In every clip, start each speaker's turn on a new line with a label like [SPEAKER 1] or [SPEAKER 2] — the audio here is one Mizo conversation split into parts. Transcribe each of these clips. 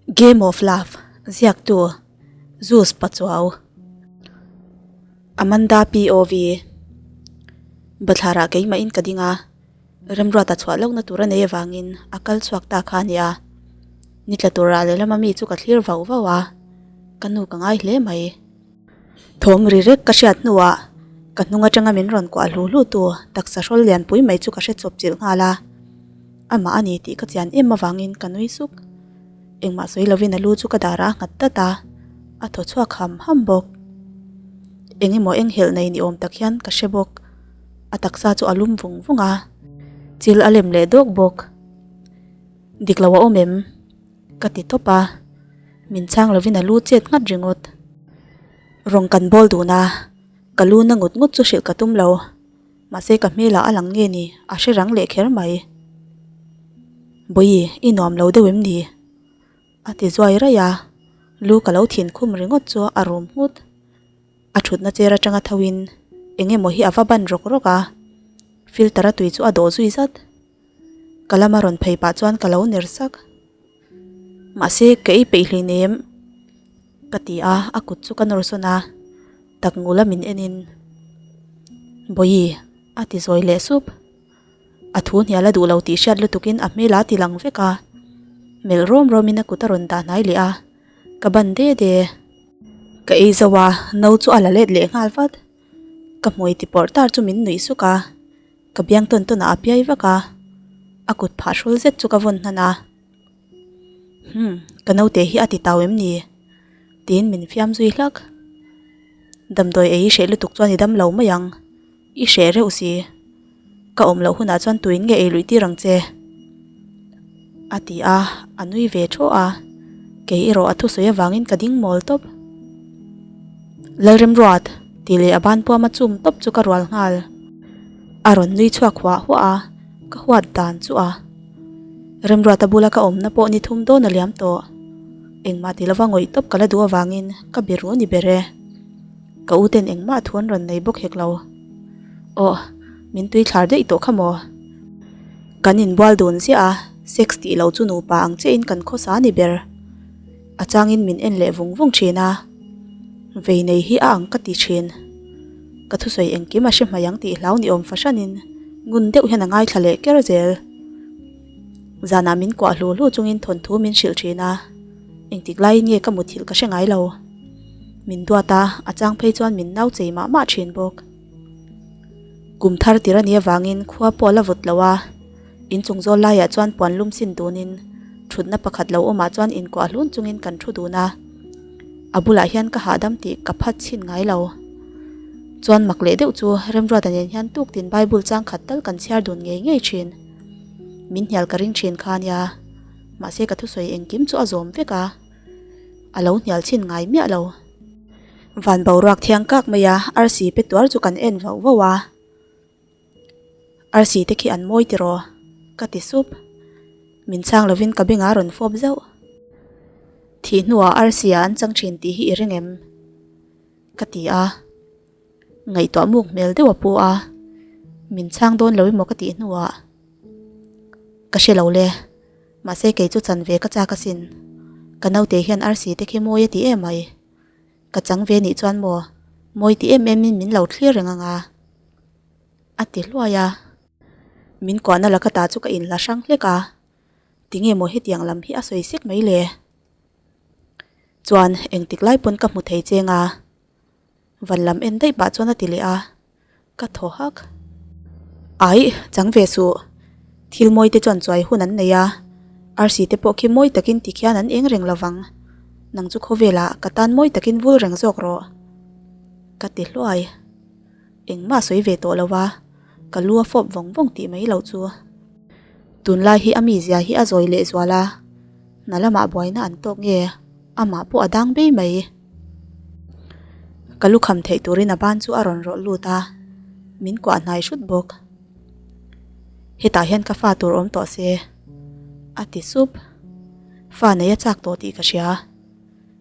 [SPEAKER 1] Game of Love ziaktu Zeus Pachuau Amanda POV Bathlarah keimahin ka ding a, Remruata chhuah lohna tur a nei avangin a kal chhuak ta kha a ni a. Ni tla turah lehlam ami chu ka thlir vauh vauh a, ka nu ka ngai hle mai. Thawm ri rek ka hriat hnuah ka hnung atanga min rawn kuah hlu hlu tu taksa hrawl lianpui mai chu ka hre chawp chilh nghal a, amah a ni tih ka chian em avangin ka nui suk. Engmah sawi lovin a lu chu ka darah a nghat dat a, a thaw chhuak ham ham bawk. Eng emaw eng helh nei ni awm tak hian ka hre bawk, a taksa chu a lum vung vung a, chil a lem leh dawk bawk. Dik lo a awm em? Ka ti tawp a, min chhang lovin a lu chet nghat ringawt. Rawng kan bawl dun a, ka lu na ngut ngut chu hrilh ka tum lo. Mahse ka hmelah a lang nge ni, a hre rang leh kher mai. Bawi, i nuam lo deuh em ni? A ti zuai raih a, lu ka lo thin khum ringawt chu a rum nghut. A thutna chair atanga tho in eng emaw hi a va ban rawk rawk a, filter a tui chu a dawh zui zat. Ka lama rawn phei pah chuan ka lo ner sak. Mahse ka ei peih hlei nem ka ti a, a kut chu ka nawr sawn a, tak ngula min en in Bawihi a ti zawi leh sup. A thu hnial a duh lo tih hriat lutuk in a hmel a ti lang vek a, melh rawm rawm in a kut a rawn dah hnai leh a, ka ban de de. Ka ei zo a, no chu a la let leh nghal vat. Ka hmui ti pawrh tar chu min nuih suk a. Ka biang tawn tawn ah a piai vak a, a kut phah hrul zet chu ka vawn hnan a. Hum, ka naute hi a ti tau em ni? Tiin min fiam zui hlak. Damdawi ei i hreh lutuk chuan i dam lo mai ang, i hreh reuh si. Ka awm loh hunah chuan tuin nge ei luih tir ang che? A ti a, a nui ve thaw a, kei erawh a thusawi avangin ka ding mawl tawp. Lalremruat tih leh a ban puama chum tawp chu ka rual nghal. A rawn nui chhuak huah huah a, ka huat dan chu a. Remruata bula ka awmna pawh ni thum dawn a liam tawh. Engmah ti lova ngawih tawp ka la duh avangin ka be ru ni ber e. Ka u ten engmah thu an rawn nei bawk hek lo. Aw, min tui thlar daih tawh kha maw? Kan inbual dun ziah a, sex tih lo chu nupa ang chiahin kan khawsa ni ber. A changin min en leh vung vung thin a, vei nei hi a ang ka ti thin. Ka thusawi engkim a hre hmai ang tih hlau ni awm fahranin ngun deuh hian a ngaithla leh ker zel. Zanah min kuah hlu hlu chungin thawnthu min hrilh thin a, engtik laiin nge ka muthilh ka hre ngai lo. Min duat a, a chang phei chuan min nau chei mah mah thin bawk. Kum thar tir a nih avangin khua pawh a la vawt lo a, inchung zawl laiah chuan puan lum sin dunin thutna pakhat lo awmah chuan inkuah hlun chungin kan thu dun a, a bulah hian ka hahdam tih ka phat chhin ngai lo. Chuan mak leh deuh chu Remruata nen hian tuktin Bible chang khat tal kan chhiar dun ngei ngei thin. Min hnial ka ring thin kha ania, mahse ka thusawi engkim chu a zawm vek a, a lo hnial chhin ngai miah lo. Van boruak thiang kak mai a, arsi pe tuar chu kan en vauh vauh a. Arsi te khi an mawi tiraw? Ka ti sup. Min chhang lovin ka bengah a rawn fawp zauh. Thih hnuah arsi ah an chang thin tih hi i ring em? Ka ti a. Ngaihtuah muk hmel deuh a pu a. Min chhang dawn lo emaw ka tih hnuah ka hre lo le. Mahse kei chu chan ve ka chak asin. Ka naute hian arsi te khi mawi a ti em mai. Ka chang ve nih chuan maw mawi ti em em in min lo thlir reng ang a. A ti hluai a. Min kuahna laka ta chu ka inla hrang hlek a. Tinge maw hetiang lam hi a sawi sek mai le? Chuan engtik lai pawn ka hmu thei cheng a. Van lam en daih pah chuan a ti leh a. Ka thaw hak. Aih, chang ve suh. Thil mawi te chuan chuai hun an nei a. Arsi te pawh khi mawi takin ti khian an eng reng lovang. Nang chu khawvelah ka tan mawi takin vul reng zawk rawh. Ka ti hluai. Engmah sawi ve tawh lo a, ka lu a fawp vawng vawng tih mai loh chu. Tunlai hi a mizia hi a zawi leh zual a, hna lamah buaina an tawk nge amah pawh a dang bei mai. Ka lu kham theih turin a ban chu a rawn rawlh lut a, min kuah hnai hrut bawk. Hetah hian ka fa tur awm tawh se, a ti sup. Fa nei a chak tawh tih ka hria.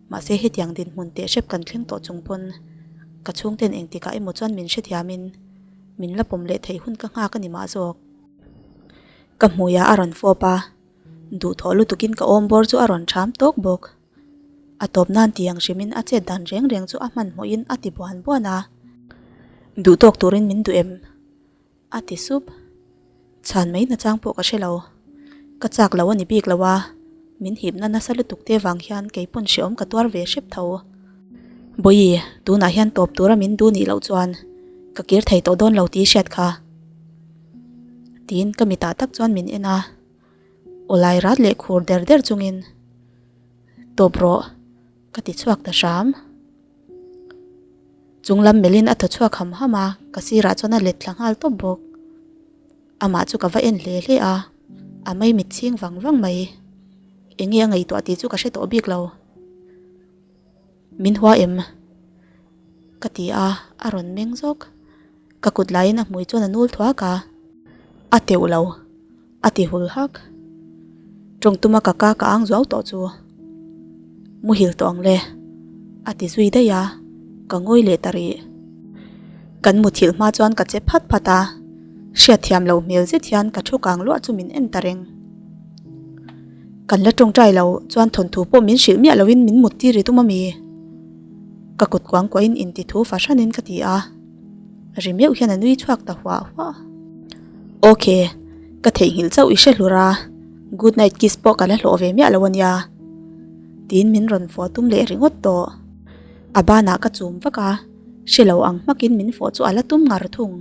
[SPEAKER 1] Mahse hetiang dinhmun teh hrep kan thleng tawh chung pawn ka chhungten engtikah emaw chuan min hrethiamin min la pawm leh theih hun ka nghak a ni mah zawk. Ka hmuiah a rawn fawp a. Duhthawh lutukin ka awm bawr chu a rawn ṭham tawk bawk. A tawp nan ti ang hrimin a chet dan reng reng chu a hmanhmawhin a ti buan buan a. Duhtawk turin min duh em? A ti sup. Chhan mai nachang pawh ka hre lo. Ka chak lo a ni bik lo a, min hipna nasa lutuk te vang hian kei pawn hreawm ka tuar ve hrep tho. Bawihi, tunah hian tawp tura min duh nih loh chuan ka kir thei tawh dawn lo tih hriat kha. Tiin ka mitah tak chuan min en a, awlai rat leh khur der der chungin, Tawp rawh, ka ti chhuak ta hram. Chung lam melhin a thaw chhuak ham ham a, ka sirah chuan a let thla nghal tawp bawk. Amah chu ka va en hle hle a, a mei mit chhing vang vang mai. Eng nge a ngaihtuah tih chu ka hre tawh bik lo. Min hua em? Ka ti a, a rawn meng zawk. Ka kut laiin a hmui chuan a nul thuak a, a teuh lo, a ti hul hak. Tawng tuma ka ka ka ang zuau tawh chu muhil tawh ang le, a ti zui daih a, ka ngawi leh ta rih. Kan muthilh hma chuan ka che phat phat a, hriatthiam loh hmel zet hian ka thu kang luah chu min en ta reng. Kan la tawngtai lo chuan thawnthu pawh min hrilh miah loin min mut tir i tum a mi? Ka kut kuang kuahin inti thu fahranin ka ti a. Ri meuh hian a nui chhuak ta huah huah. Ok, ka theihnghilh chauh i hre hlur a, good night kiss pawh ka la hlawh ve miah lo a nia. Tiin min rawn fawh tum leh ringawt tawh. A banah ka chum vak a, hre lo ang hmakin min fawh chu a la tum ngar thung.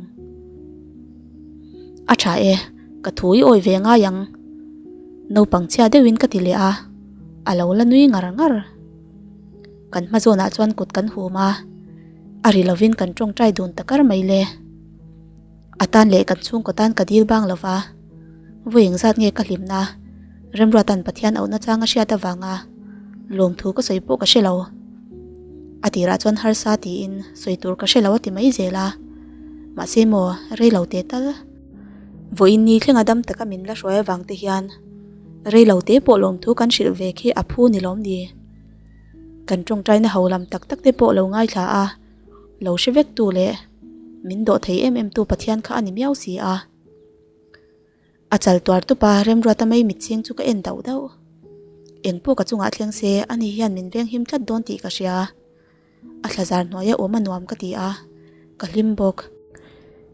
[SPEAKER 1] A tha e, ka thu i awi ve ngai ang. Naupang chhia deuhin ka ti leh a, a lo la nui ngar ngar. Kan hma zawnah chuan kut kan hum a, a ri lovin kan tawngtai dun ta kar mai le. A tan leh kan chhungkaw tan ka dil bang lova, vawi engzat nge ka hlimna Remruata'n Pathian auhna chang a hriat avanga lawmthu ka sawi pawh ka hre lo. A tirah chuan harsa tiin sawi tur ka hre lo a ti mai zel a, mahse maw rei lo teh tal. Vawiin ni thlenga dam taka min la hruai avang te hian rei lo te pawh lawmthu kan hrilh ve khi a phu ni lawm ni. Kan tawngtaina ho lam tak tak te pawh lo ngaithla a, lo hre vek tu leh min dawh thei em em tu Pathian kha a ni miau si a. A chal tuar tup a, Remruata mai mitchhing chu ka en dauh dauh. Engpawh ka chungah thleng se, ani hian min venghim tlat dawn tih ka hria. A thlazar hnuaia awm a nuam ka ti a, ka hlim bawk.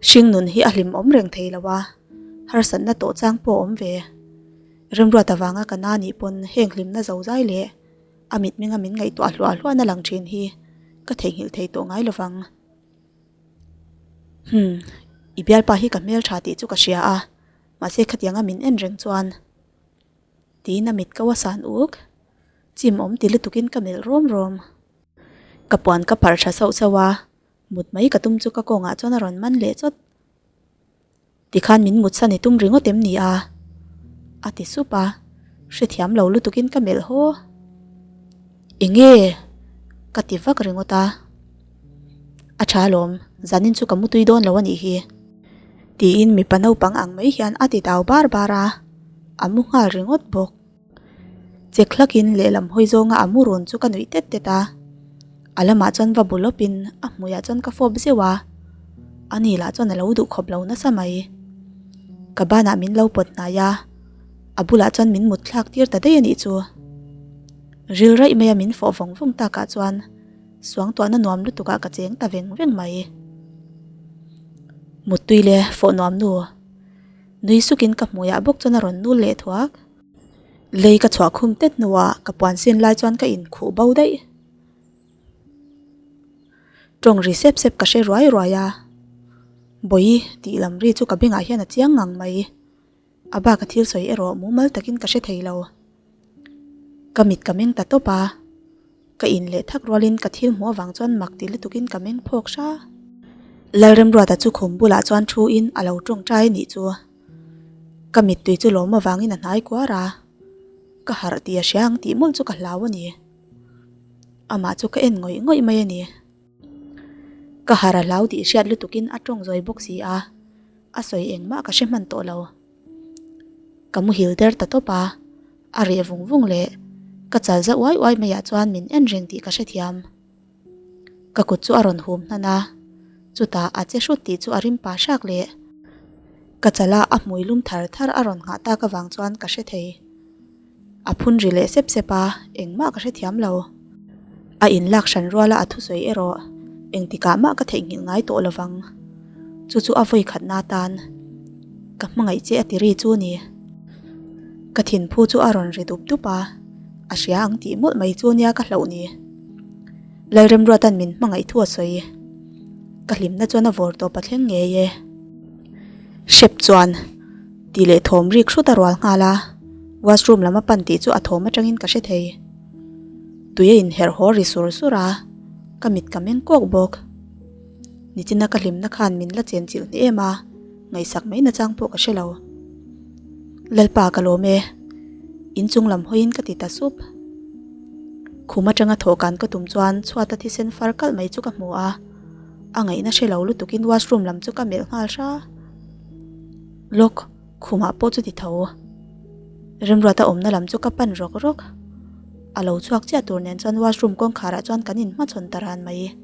[SPEAKER 1] Hring nun hi a hlim awm reng thei lo a, harsatna tawh chang pawh a awm ve. Remruata vanga ka na nih pawn heng hlimna zozai leh a mitmenga min ngaihtuah hluah hluahna lang thin hi ka theihnghilh thei tawh ngai lovang. Hum, i bialpa hi ka hmeltha tih chu ka hria a, mahse khatianga min en reng chuan tiin a mit ko a san uk. Chim awm ti lutukin ka melh rawm rawm. Ka puan ka pharh tha sauh sauh a, mut mai ka tum chu ka kawngah chuan a rawn man leh chawt. Tikhan min mutsan i tum ringawt em ni a? A ti sup a, hrethiam lo lutukin ka melh haw. Enge? Ka ti vak ringawt a. A tha alawm, zanin chu ka mutui dawn lo a nih hi. Tiin mipa naupang ang mai hian a ti dau bar bar a, a mu nghal ringawt bawk. Chek hlakin lehlam hawi zawnga a mu run chu ka nuih tet tet a, a lamah chuan va bu lawpin a hmuiah chuan ka fawp zeuh a, ani lah chuan a lo duh khawp lo nasa mai. Ka banah min lo pawt hnai a, a bulah chuan min mut thlak tir ta daih a nih chu. Ril raih maia min fawh vawng vawng takah chuan suangtuahna nuam lutukah ka cheng ta veng veng mai. Muttui le fawh nuam nu. Nui sukin ka hmuiah bawk chuan a rawn nul leh thuak. Lei ka chhuah khum tet hnuah ka puan sin lai chuan ka inkhuh bo daih. Tawng ri sep sep ka hre ruai ruai a, Bawihi tih lam ri chu ka bengah hian a chiang ngang mai. A bak a thil sawi erawh mumal takin ka hre thei lo. Ka mit ka meng ta tawp a, ka in leh thak rualin ka thil hmuh avang chuan mak ti lutukin ka meng phawk hra. Lalremruata chu khum bulah chuan thu in a lo tawngtai a nih chu. Ka mittui chu lawm avangin a hnai kuar a, ka harh tih a hria ang tih mawlh chu ka hlau a ni. Amah chu ka en ngawih ngawih mai a ni. Ka harh a hlau tih hriat lutukin a tawng zawi bawk si a, a sawi engmah ka hre hman tawh lo. Ka muhil der ta tawp a, a reh vung vung leh ka chal za uai uai maiah chuan min en reng tih ka hrethiam. Ka kut chu a rawn hum hnan a, chutah a che hrut tih chu a rim pah hrak leh. Ka chala a hmui lum thar thar a rawn nghah tak avang chuan ka hre thei. A phun ri leh sep sep a, engmah ka hrethiam lo. A inlak hran ruala a thusawi erawh engtikah mah ka theihnghilh ngai tawh lovang. Chu chu a vawi khatna atan ka hmangaih che a ti ri chu ni. Ka thinphu chu a rawn ri dup dup a, a hria ang tih mawlh mai chu nia ka hlauh ni. Lalremruata'n min hmangaih thu a sawi. Ka hlimna chuan a vawr tawp a thleng ngei e. Hrep chuan tih leh thawm rik hrut a rual nghal a, washroom lam a pan tih chu a thawm atangin ka hre thei. Tui a inherh haw ri sur sur a, ka mit ka meng kawk bawk. Nichina ka hlimna khan min la chen chilh hni em a, ngaihsak mai nachang pawh ka hre lo. Lalpa ka lawm e, inchung lam hawiin ka ti ta sup. Khum atanga thawhkan ka tum chuan chhuata thisen far kalh mai chu ka hmu a, a ngaihna hre lo lutukin washroom lam chu ka melh nghal hra. Lawk, khumah pawh chu ti tho. Remruata awmna lam chu ka pan rawk rawk. A lo chhuak chiah tur nen chuan washroom kawngkharah chuan kan inhmachhawn ta ran mai.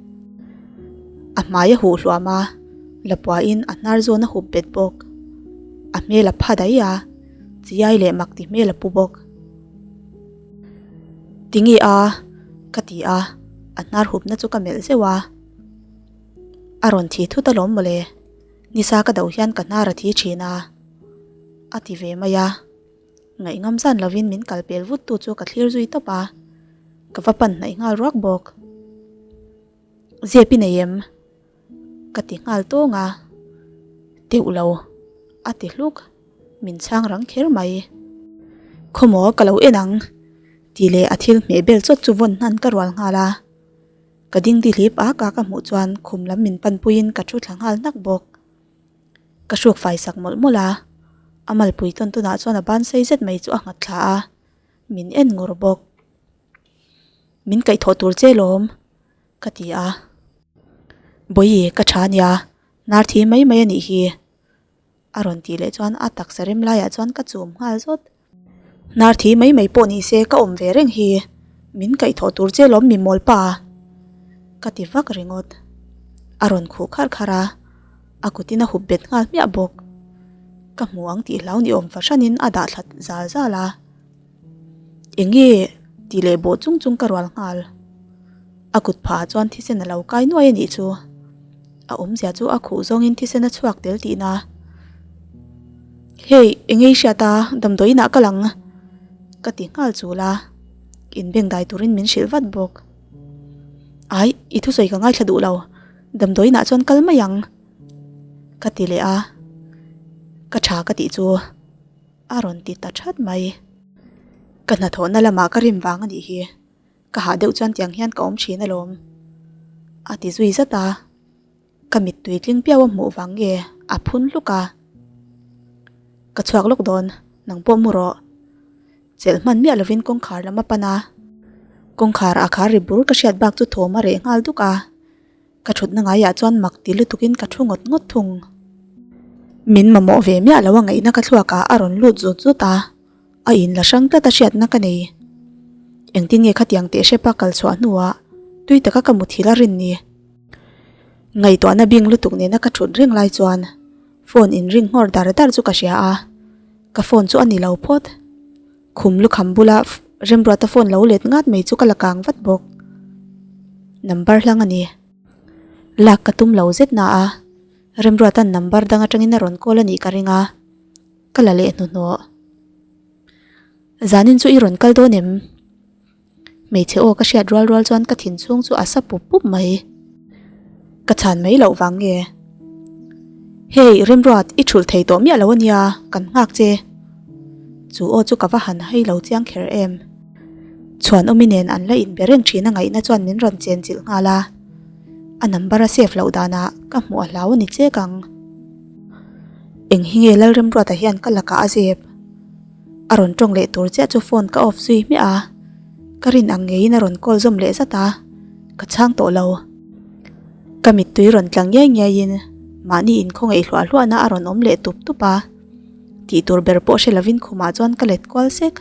[SPEAKER 1] A hmai a huh hluam a, lapuain a hnar zawn a hup bet bawk. A hmel a pha daih a, chiai leh mak ti hmel a pu bawk. Tinge a? ka ti a, a hnar hupna chu ka melh zeuh a. A rawn thi thut alawm mawle, nisa ka do hian ka hnar a thi thin a, a ti ve mai a. Ngaihngam zan lovin min kal pel vut tu chu ka thlir zui tawp a, ka va pan hnaih nghal ruak bawk. Zep i nei em? Ka ti nghal tawng a, teuh lo, a ti hluk. Min chhang rang kher mai. Khawmaw ka lo en ang tih leh a thil hmeh bel chawt chu vawn hnan ka rual nghal a. Ka ding di hlip ak a ka hmuh chuan khum lam min panpuiin ka thu thla nghal hnak bawk. Ka hruk fai sak mawlh mawlh a, a malpui tawn tawnah chuan a ban sei zet mai chu a nghat thla a, min en ngur bawk. Min kaihthawh tur che lawm ka ti a. Bawihi ka tha nia, hnar thi mai mai a nih hi. A rawn tih leh chuan a taksa rem laiah chuan ka chum nghal zawt. Hnar thi mai mai pawh ni se ka awm ve reng hi, min kaihthawh tur che lawm mi mawl pa? Ka ti vak ringawt. A rawn khuh kharh kharh a, a kutin a hup bet nghal hmiah bawk. Ka hmu ang tih hlau ni awm fahranin a dah thla zal zal a. Eng nge tih leh bawh chung chung ka rual nghal. A kut phah ah chuan thisen a lo kai nuai a nih chu. A awmzia chu a khuh zawngin thisen a chhuak tel tihna. Hei eng nge i hriat a damdawiin ah ka lang ka ti nghal chul a, inbeng dai turin min hrilh vat bawk. Ai i thusawi ka ngaithla duh lo, damdawiin ah chuan kal mai ang ka ti leh a, ka tha ka tih chu. A rawn ti ta that mai. Ka hnathawhna lamah ka rim vang a nih hi. Ka hah deuh chuan tiang hian ka awm thin alawm. A ti zui zat a. Ka mittui tling piau a hmuh vang nge a phun hluk a. Ka chhuak lawk dawn, nang pawh mu rawh. Chelh hman miah lovin kawngkhar lam a pan a. Kawngkhar a khar ri bur ka hriat bak chu thawm a reh nghal duk a. Ka thutna ngaiah chuan mak ti lutukin ka thu ngawt ngawt thung. Min mamawh ve miah lo a ngaihna ka thluakah a rawn lut zut zut a, a in la hrang tlat a hriatna ka nei. Engtin nge khatiang teh hrepa kal chhuah hnuah tui taka ka muthilh a rin ni? Ngaihtuahna bing lutuk nena ka thut reng lai chuan phone in ring nghawr dar dar chu ka hria a, ka phone chu a ni lo phawt. Khum lukham bula Remruata phone lo let ngat mai chu ka la kang vat bawk. Number hlang a ni. Lak ka tum lo zet na a, Remruata'n number dang atangin a rawn call a nih ka ring a, ka la leh hnuhnawh. Zanin chu i rawn kal dawn em? Hmeichhe aw ka hriat rual rual chuan ka thin chhung chu a sa pup pup mai. Ka chhan mai loh vang nge? Hey Remruat, i thulh thei tawh miah lo a nia, kan nghak che. Chu aw chu ka va han hai lo chiang kher em. Chhuan awmi nen an la inbe reng thin a ngaihna chuan min rawn chen chilh nghal a. A number a save loh danah ka hmuh a hlau a ni chek ang. Eng hi nge Lalremruata hian ka lakah a zep? A rawn tawng leh tur chiah chu phone ka off zui hmiah a, ka rin ang ngeiin a rawn call zawm leh zat a, ka chhang tawh lo. Ka mittui rawn tla ngiai ngiaiin mahni inkhawngaih hluah hluahna a rawn awm leh tup tup a, tih tur ber pawh hre lovin khumah chuan ka let kual sek.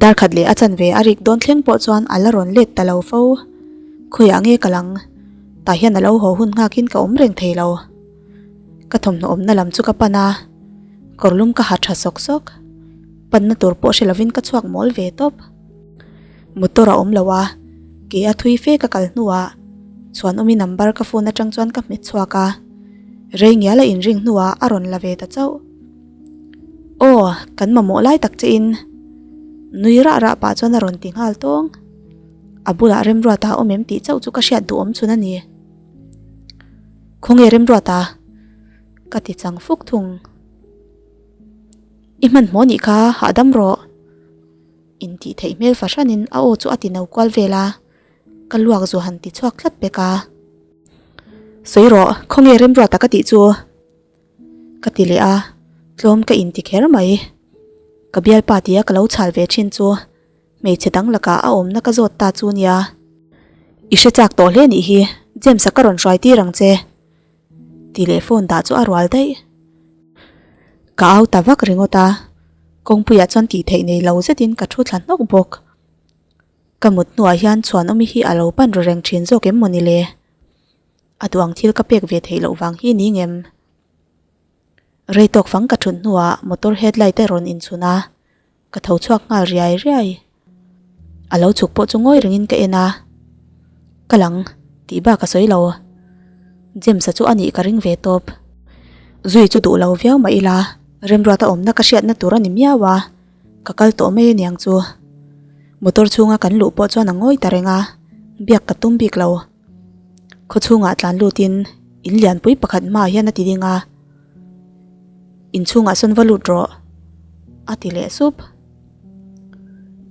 [SPEAKER 1] Dar khat leh a chanve a rik dawn thleng pawh chuan a la rawn let ta lo fo. Khawiah nge ka lang? Tah hian a lo haw hun nghakin ka awm reng thei lo. Ka thawmhnaw awmna lam chu ka pan a, kawrlum ka ha tha sawk sawk. Panna tur pawh hre lovin ka chhuak mawl ve tawp. Motor a awm lo a, ke a thui fe ka kal hnuah Chhuanawmi number ka phone atang chuan ka hmet chhuak a, rei ngial a inring hnuah a rawn la ve ta chauh. Aw, kan mamawh lai tak che in nui rah rah pah chuan a rawn ti nghal tawng. A bulah Remruata a awm em tih chauh chu ka hriat duhawm chhun a ni. Khawnge Remruata? Ka ti chang fuk thung. I hmanhmawh nih kha hahdam rawh. Intih theih hmel fahranin a aw chu a ti no kual vel a, ka luak zu han ti chhuak tlat pek a. Sawi rawh, khawnge Remruata ka tih chu? Ka ti leh a, tlawm ka inti kher mai. Ka bialpa tia ka lo chhal ve thin chu hmeichhe dang lakah a awmna ka zawt ta chu nia. I hre chak tawh hle nih hi, James-a ka rawn hruai tir ang che. Tih leh phone dah chu a rual daih. Ka au ta vak ringawt a, kawngpuiah chuan tih theih nei lo zetin ka thu thla hnawk bawk. Ka mut hnuah hian Chhuanawmi hi a lo pan ru reng thin zawk em mawni le? A duh ang thil ka pek ve theih loh vang hi ni ngem? Rei tawk fang ka thut hnuah motor headlight a rawn inchhun a, Ka tho chhuak nghal riai riai. A lo chhuk pawh chu ngawi rengin ka en a. Ka lang tih bak a sawi lo. James-a chu a nih ka ring ve tawp. Zui chu duh lo viau mah ila Remruata awmna ka hriatna tur a ni miau a, ka kal tawh mai aniang chu. Motor chhunga kan luh pawh chuan a ngawi ta reng a, biak ka tum bik lo. Khaw chhungah tlan lutin in lianpui pakhat hmaah hian a ti ding a. Inchhungah sawn va lut rawh a ti leh sup.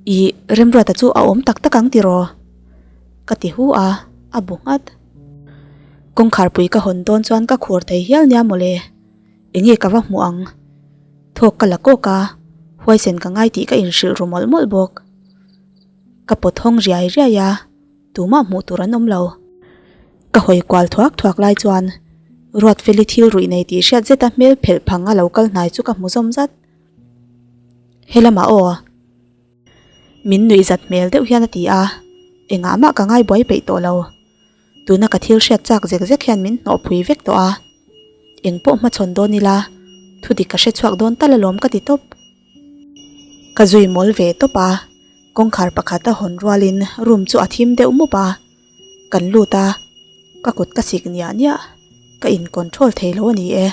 [SPEAKER 1] Ih Remruata chu a awm tak tak ang tiraw? Ka ti hu a, a bu nghat. Kawngkharpui ka hawn dawn chuan ka khur thei hial nia mawle. Enge ka va hmuh ang? Thawk ka la kawk a, huaisen ka ngai tih ka inhrilh ru mawlh mawlh bawk. Ka pawt hawng riai riai a. Tumah hmuh tur an awm lo. Ka hawi kual thuak thuak lai chuan Ruatfeli thil ruih nei tih hriat zeta hmel phelh phang a lo kal hnai chu ka hmu zawm zat. Helamah aw. Min nuih zat hmel deuh hian a ti a, engah mah ka ngai buai peih tawh lo. Tuna ka thil hriat chak zek zek hian min hnawh phui vek tawh a. Eng pawh hmachhawn dawn ila, thudik ka hre chhuak dawn tal alawm ka ti tawp. Ka zui mawl ve tawp a, kawngkhar pakhat a hawn rualin room chu a thim deuh mup a, kan lut a, ka kut ka sik niah niah, ka in control thei lo a ni e.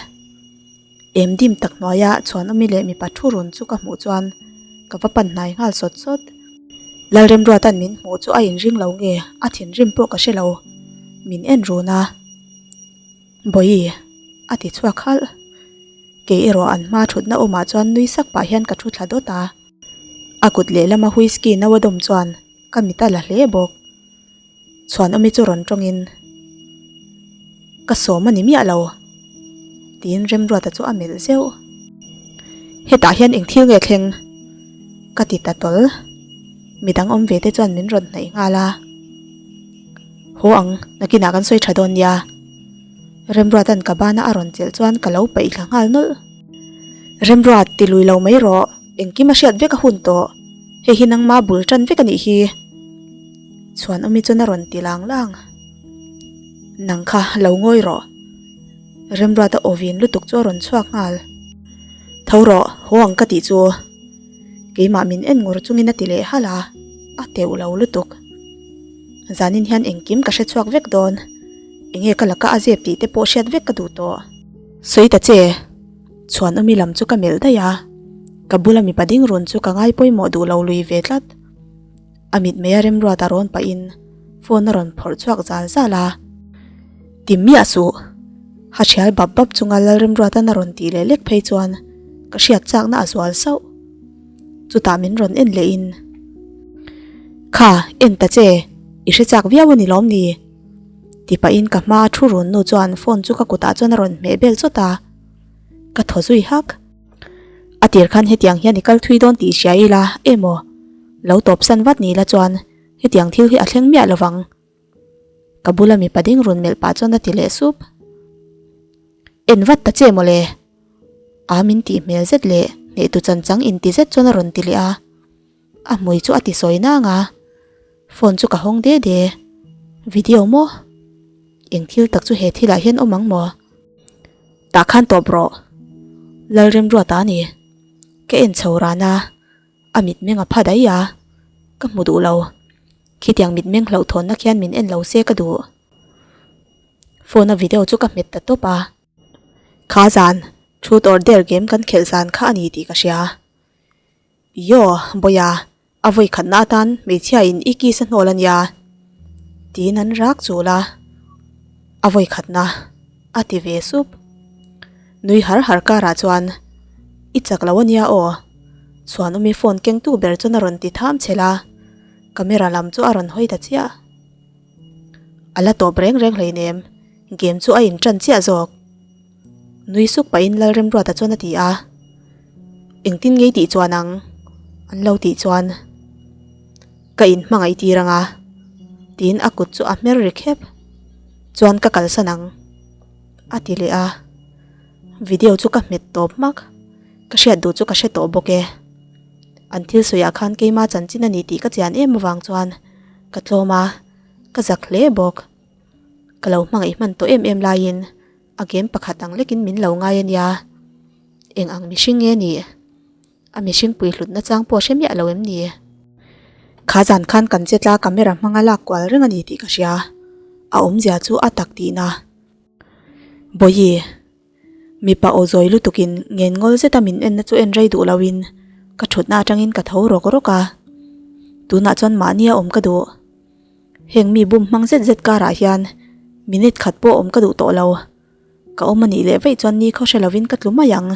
[SPEAKER 1] Em dim tak hnuaia Chhuanawmi leh mipa thu run chu ka hmuh chuan ka va pan hnai nghal sawt sawt. Lalremruata'n min hmuh chu a inring lo nge a thinrim pawh ka hre lo, min en run a. Bawihi, a ti chhuak halh. Kei erawh an hma thutna awmah chuan nui sak pah hian ka thu thla dawt a. A kut lehlama whisky no a dawm chuan ka mit a la hle bawk. Chhuanawmi chu rawn tawngin, Ka sawm a ni miah lo, tiin Remruata chu a melh zeuh. Hetah hian eng thil nge thleng? ka ti ta tawl. Midang awm ve te chuan min rawn hnaih nghal a. Haw ang, nakinah kan sawi tha dawn nia. Remruata'n ka bana a rawn chelh chuan ka lo paih thla nghal nawlh. Remruat, ti lui lo mai rawh, engkim a hriat vek a hun tawh. Hei hi nangma bul tan vek a nih hi. Chhuanawmi chuan a rawn ti lang lang. Nang kha, lo ngawi rawh. Remruata aw vin lutuk chu a rawn chhuak nghal. Tho rawh, haw ang ka tih chu. Keimah min en ngur chungin a ti leh halh a, a teuh lo lutuk. Zanin hian engkim ka hre chhuak vek dawn. Enge ka laka a zep tih te pawh hriat vek ka duh tawh. Sawi ta che. Chhuanawmi lam chu ka melh daih a. Ka bula mipa ding run chu ka ngai pawimawh duh lo lui ve tlat. A mitmei a remruat a rawn pahin phone a rawn phawrh chhuak zal zal a. Ti miah suh. Ha thial bap bap chunga Lalremruatan a rawn tih leh lek phei chuan ka hriat chakna a zual sauh. Chutah min rawn en leh in, Kha, en ta che, i hre chak viau a ni lawm ni? Ti pahin ka hma a thu run nu chuan phone chu ka kutah chuan a rawn hmeh bel chawt a, ka thaw zui hak. A tir khan hetiang hian i kal thui dawn tih hria ila emaw lo tawpsan vat ni la chuan hetiang thil hi a thleng miah lovang. Ka bula mipa ding run melh pah chuan a ti leh sup. En vat ta che mawle. A min tih hmel zet leh hnehtu chan chang inti zet chuan a rawn ti leh a. A hmui chu a ti sawi nang a. Phone chu ka hawng de de. Video maw? Eng thil tak chu he thilah hian awm ang maw? Tah khan tawp rawh. Lalremruata a ni. Ka en chho ran a. A mitmeng a pha daih a, ka hmu duh lo. Khitiang mitmeng hlauhthawnna khian min en lo se ka duh. Phone a video chu ka hmet ta tawp a. Kha zan, Truth or Dare game kan khelh zan kha a ni tih ka hria. Yaw, Bawia, a vawi khatna atan hmeichhia in i kiss a hnawl a nia. Tiin an rak chul a. A vawi khatna, a ti ve sup. Nui har har karah chuan, I chak lo a nia aw. Chhuanawmi phone kengtu ber chuan a rawn ti tham chhelh a, camera lam chu a rawn hawi ta chiah. A la tawp reng reng hleinem, game chu a inṭan chiah zawk. Nui suk pahin Lalremruata chuan a ti a, Engtin ngei tih chuan ang? An lo tih chuan ka inhmangaih tir ang a, tiin a kut chu a hmer ri khep. Chuan ka kalsan ang, a ti leh a. Video chu ka hmet tawp hmak, ka hriat duh chu ka hre tawh bawk e. An thil sawiah khan keima chanchin a ni tih ka chian em avang chuan ka tlawm a, ka zak hle bawk. Ka lo hmangaih hman tawh em em laiin a game pakhat ang lekin min lo ngai a nia. Eng ang mihring nge nih? A mihring pui hlutna chang pawh hre miah lo em ni? Kha zan khan kan che tla camera hmanga lak kual reng a ni tih ka hria. A awmzia chu a tak tihna. Bawihi. Mipa aw zawi lutukin ngen ngawl zeta min enna chu en rei duh loin ka thutna atangin ka tho rawk rawk a. Tunah chuan mahnia awm ka duh. Heng mi bum hmang zet zet karah hian minute khat pawh awm ka duh tawh lo. Ka awm a nih leh vaih chuan ni khaw hre lovin ka tlu mai ang.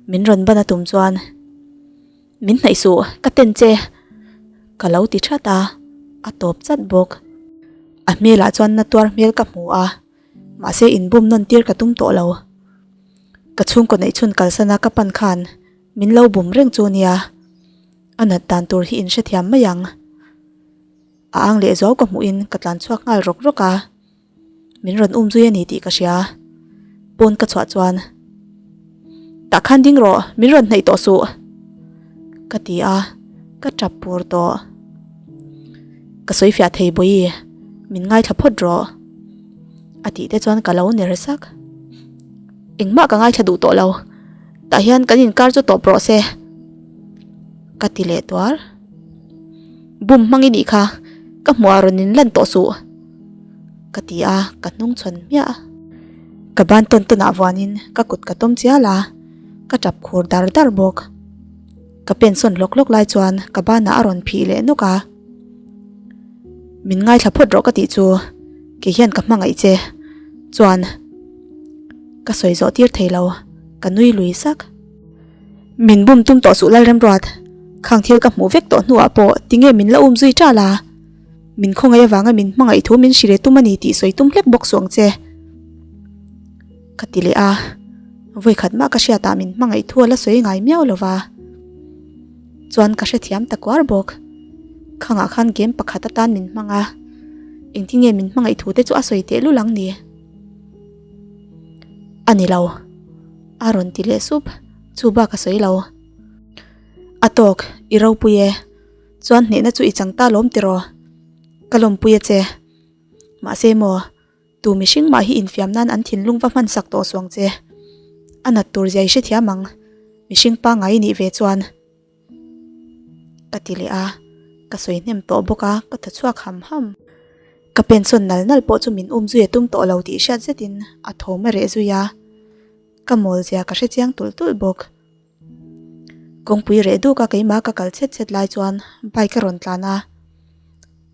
[SPEAKER 1] Min rawn ban a tum chuan Min hnaih suh, ka ten che! Ka lo ti that a, a tawp chat bawk. A hmelah chuan na tuar hmel ka hmu a. Mahse inbum nawn tir ka tum tawh lo. Ka chhungkaw neih chhun kalsana ka pan khan min lo bum reng chu nia. A nat dan tur hi in hrethiam mai ang. A ang leh zuau ka hmuhin ka tlan chhuak nghal rawk rawk a. Min rawn um zui a ni tih ka hria. Pawn ka chhuah chuan Tah khan ding rawh, min rawn hnaih tawh suh. Ka ti a, ka tap pur tawh. Ka sawi fiah thei bawi, min ngaithla phawt rawh. A tih te chuan ka lo ner sak. Engmah ka ngaithla duh tawh lo, tah hian kan inkar chu tawp rawh se. Ka ti leh tuar. Bum hmang i nih kha, ka hmuh ah rawn inlan tawh suh. Ka ti a, ka hnung chhawn hmiah a. Ka ban tawn tawn ah vuanin ka kut ka tawm chial a, ka tap khur dar dar bawk. Ka pen sawn hlawk hlawk lai chuan ka banah a rawn phih leh nawk a. Min ngaithla phawt rawh ka tih chu kei hian ka hmangaih che chuan ka sawi zawh tir thei lo, ka nui lui sak. Min bum tum tawh suh Lalremruat, khang thil ka hmuh vek tawh hnuah pawh tinge min la um zui ṭal a? Min khawngaih avanga min hmangaih thu min hrilh tum a ni tih sawi tum hlek bawk suh ang che. Ka ti leh a, vawikhat mah ka hriatah min hmangaih thu a la sawi ngai miau lo va. Chuan ka hrethiam ta kuar bawk. Khangah khan game pakhat atan min hmang a, engtin nge min hmangaih thu te chu a sawi teh lul ang ni? A ni lo, a rawn ti leh sup, chu bak a sawi lo. A tawk, i ropui e. Chuan hnehna chu i chang ta lawm tiraw? Ka lawmpui a che. Mahse maw? Tu mihring mah hi infiam nan an thinlung va hman sak tawh suang che. A nat tur zia i hrethiam ang, mihring pangngai i nih ve chuan. Ka ti leh a, ka sawi hnem tawh bawk a, ka thaw chhuak ham ham. Ka pensawn nal nal pawh chu min um zui a tum tawh lo tih hriat zetin a thawm a reh zui a, ka mawl zia ka hrechiang tulh tulh bawk. Kawngpui reh duk a keimah ka kal chhet chhet lai chuan bike a rawn tlan a,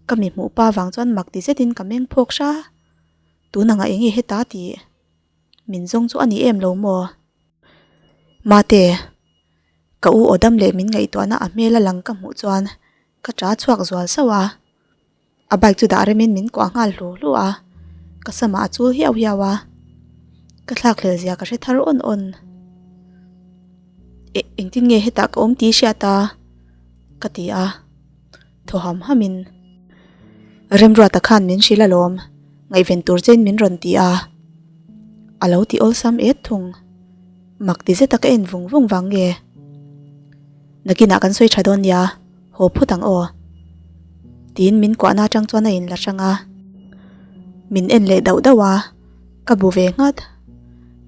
[SPEAKER 1] ka mi hmuh pa vang chuan mak ti zetin ka meng phawk hra, tun anga eng nge heta tih min zawng chu a ni em lo maw? Mate, ka u aw dam leh min ngaihtuahna a hmel a lang ka hmuh chuan ka ṭa chhuak zual sauh a. A bike chu dah remin min kuah nghal hlu hlu a, ka samah a chul hiau hiau a, ka thlak hlel zia ka hre thar awn awn. Eh, engtin nge hetah ka awm tih hriat a? ka ti a, thaw ham hamin Remruata khan min hrilh alawm, ngaihven tur chein min rawn ti a, a lo ti awlsam et thung. Mak ti zeta ka en vung vung vang nge? Nakinah kan sawi tha dawn nia. Haw phut ang aw. Tiin min kuahna atang chuan a inla hrang a. Min en leh dauh dauh a, ka bu ve nghat.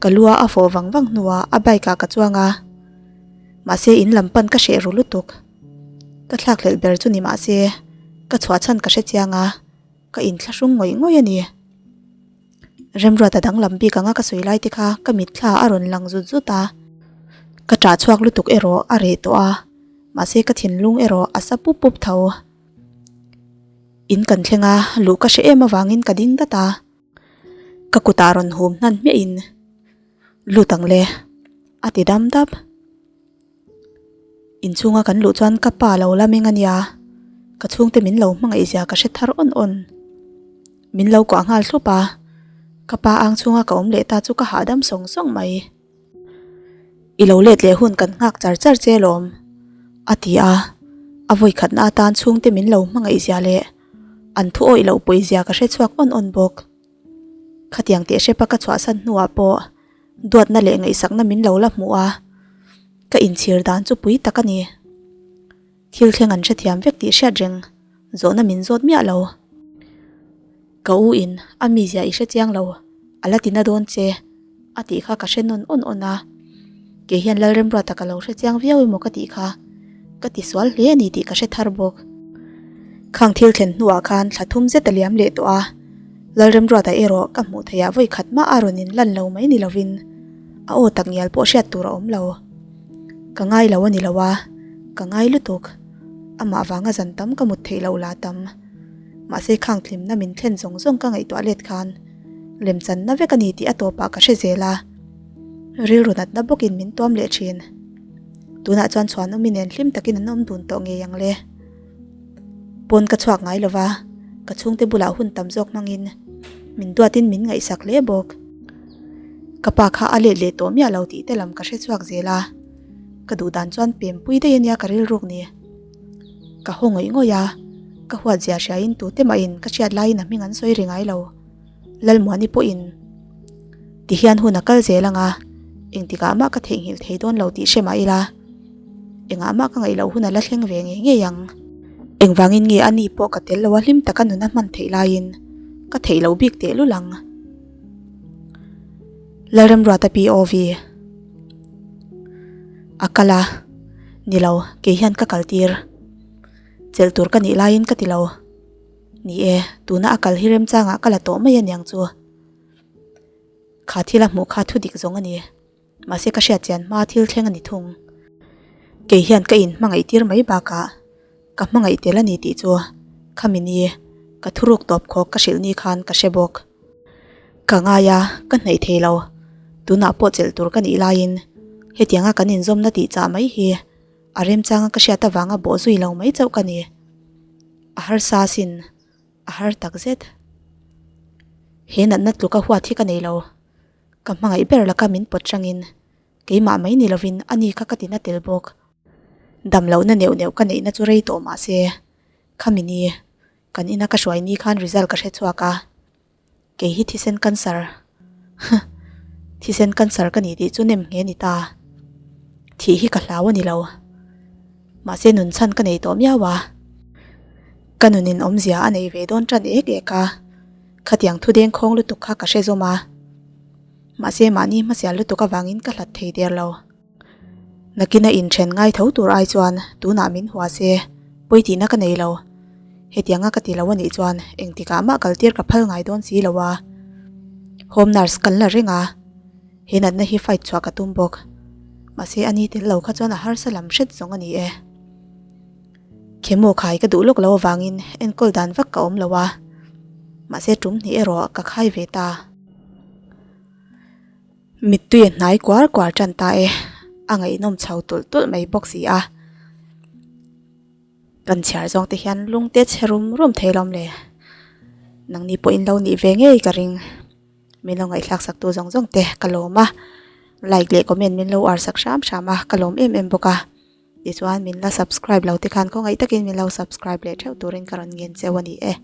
[SPEAKER 1] Ka lu a a fawh vang vang hnuah a bike ah ka chuang a. Mahse in lam pan ka hreh ru lutuk. Ka thlakhlelh ber chu ni mahse ka chhuah chhan ka hre chiang a, ka inthlahrung ngawih ngawih a ni. Remruata danglam bik anga ka sawi lai te kha ka mitthla a rawn lang zut zut a, ka ṭah chhuak lutuk erawh a reh tawh a, mahse ka thinlung erawh a sa pup pup tho. In kan thleng a, luh ka hre em avangin ka ding dat a, ka kutah rawn hum hnan hmiahin lut ang le a ti dam dap. Inchhunga kan luh chuan ka pa lo la meng a nia, ka chhungte min lo hmangaih zia ka hre thar awn awn. Min lo kuah nghal thlup a, ka pa ang chhunga ka awm leh ta chu ka hahdam sawng sawng mai. I lo let leh hun kan nghak char char che lawm, a ti a, a vawi khatna atan chhungte min lo hmangaih zia leh an thu awih loh pawih zia ka hre chhuak awn awn bawk. Khatiang teh hrepa ka chhuahsan hnuah pawh duatna leh ngaihsakna min lo la hmuh a, ka inchhir dan chu pui tak a ni. Thil thleng an hrethiam vek tih hriat reng zawhna min zawt miah lo. Ka u in a mizia i hre chiang lo, a la ti na dawn che a tih kha ka hre nawn awn awn a. Kei hian Lalremruata ka lo hre chiang viau emaw ka tih kha ka ti sual hle a ni tih ka hre thar bawk. Khang thil thlen hnuah khan thla thum zet a liam leh tawh a, Lalremruata erawh ka hmuh theih ah vawi khat mah a rawn in lan lo mai ni lovin a aw tak ngial pawh hriat tur a awm lo. Ka ngai lo a ni lo a, ka ngai lutuk. Amah vanga zan tam ka mut theih loh lah tam. Mahse khang thlimna min thlen zawng zawng ka ngaihtuah let khan lemchanna vek a ni tih a tawpah ka hre zel a. Rilru natna bawkin min tuam leh thin. Tunah chuan chhuanawmi nen hlim takin an awm dun tawh ngei ang le. Pawn ka chhuak ngai lova, ka chhungte bulah hun tam zawk hmangin min duatin min ngaihsak hle bawk. Ka pa kha a let leh tawh miah lo tih te lam ka hre chhuak zel a, ka duh dan chuan pempui daih ania ka rilruk ni. Ka haw ngawih ngawih a, ka huat zia hriain tute mahin ka hriat laiin a hming an sawi ri ngai lo. Lalmuani pawhin tihian hun a kal zel ang a, engtikah mah ka theihnghilh thei dawn lo tih hre mah ila, engah mah ka ngaih loh hun a la thleng ve ngei ngei ang. Engvangin nge ani pawh ka tel lo a hlim taka nun a hman theih laiin ka theih loh bik tehlul ang. Lalremruata POV A kal a, ni lo, kei hian ka kal tir. Chelh tur ka nih laiin ka ti lo. Ni e, tuna a kal hi remchangah ka la tawh mai aniang chu. Kha thil a hmuh kha thu dik zawng a ni. Mahse ka hriat chian hma thil thleng a ni thung. Kei hian ka in hmangaih tir mai bakah ka hmangaih tel a ni tih chu khami ni ka thuruk tawp khawk ka hrilh ni khan ka hre bawk. Ka ngai a, ka hnaih thei lo. Tunah pawh chelh tur ka nih laiin hetianga kan inzawmna tih chah mai hi a remchanga ka hriat avanga bawh zui lo mai chauh ka ni. A harsa asin, a har tak zet. He natna tluka huat hi ka nei lo. Ka hmangaih ber laka min pawt rangin keimah mai ni lovin ani kha ka tina tel bawk. Dam lohna neuh neuh ka neihna chu rei tawh mah se, khami ni kan ina ka hruai ni khan result ka hre chhuak a, Kei hi thisen cancer huh thisen cancer ka ni tih chu nem nge ni ta. Thih hi ka hlau a ni lo. Mahse nun chhan ka nei tawh miau a. Ka nunin awmzia a nei ve dawn tan ek ek a. Khatiang thu deng khawng lutuk kha ka hre zawm a. Mahse mahni hmasial lutuk avangin ka hlat thei der lo. Nakina inthen ngai tho tur ai chuan tunah min hua se, pawi tihna ka nei lo. Hetianga ka ti lo anih chuan engtikah mah kaltir ka phal ngai dawn si lo a. Home nurse kan la reng a, he natna hi fight chhuah ka tum bawk. Mahse a ni tel lo kha chuan a harsa lam hret zawng a ni e. Chemo khai ka duh lawk lo avangin enkawl dan vak ka awm lo a, mahse tum hnih erawh ka khai ve ta. Mittui a hnai kuar kuar tan ta e, a ngaihnawm chho tulh tulh mai bawk si a. Kan chhiar zawng te hian lung te chhe rum rum thei lawm le. Nangni pawh in lo nih ve ngei ka ring. Min lo ngaihthlak sak tu zawng zawng te ka lawm a, like leh comment min lo uar sak hram hram a, ka lawm em em bawk a. Tichuan min la subscribe lo te khan khawngaih takin min lo subscribe leh theuh turin ka rawn ngen cheu a ni e.